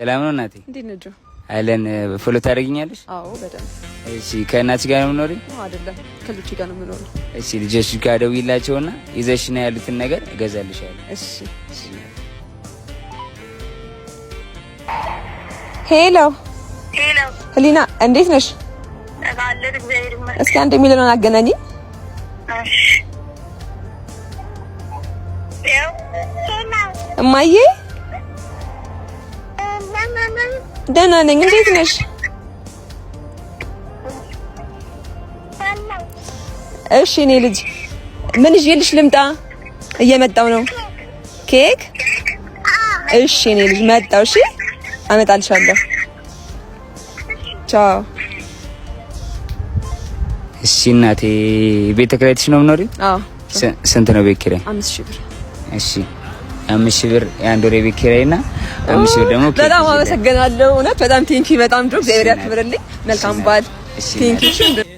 ሰላም ነው እናቴ? እንዴት ነህ ጆ? አለን። Follow ታደርጊኛለሽ? አዎ በደንብ። እሺ፣ ከእናትሽ ጋር ነው የምኖሪው? አይደለም፣ ከልጆቼ ጋር ነው የምኖረው። እሺ፣ ልጆች ጋር ደውይላቸውና ይዘሽ ነው ያሉትን ነገር እገዛልሻለሁ። እሺ። Hello Hello። ህሊና፣ እንዴት ነሽ? አለን፣ እግዚአብሔር ይመስገን። እስኪ አንድ ሚሊዮን አገናኝ። እሺ። ያው እማዬ፣ ደህና ነኝ። እንዴት ነሽ? እሺ እኔ ልጅ ምን ይዤልሽ ልምጣ? እየመጣው ነው። ኬክ? እሺ እኔ ልጅ መጣው። እሺ፣ አመጣልሻለሁ። ቻው። እሺ እናቴ፣ ቤት ተከራይተሽ ነው የምኖሪው? አዎ። ስንት ነው ቤት ኪራይ? 5,000 ብር። እሺ፣ 5,000 ብር የአንድ ወር የቤት ኪራይ እና 5,000 ብር ደግሞ ኬክ በጣም ይዤልሽ። አመሰግናለሁ። እውነት በጣም thank you። በጣም ድሮ እግዚአብሔር ያክብርልኝ። መልካም በዓል። እሺ። Thank you።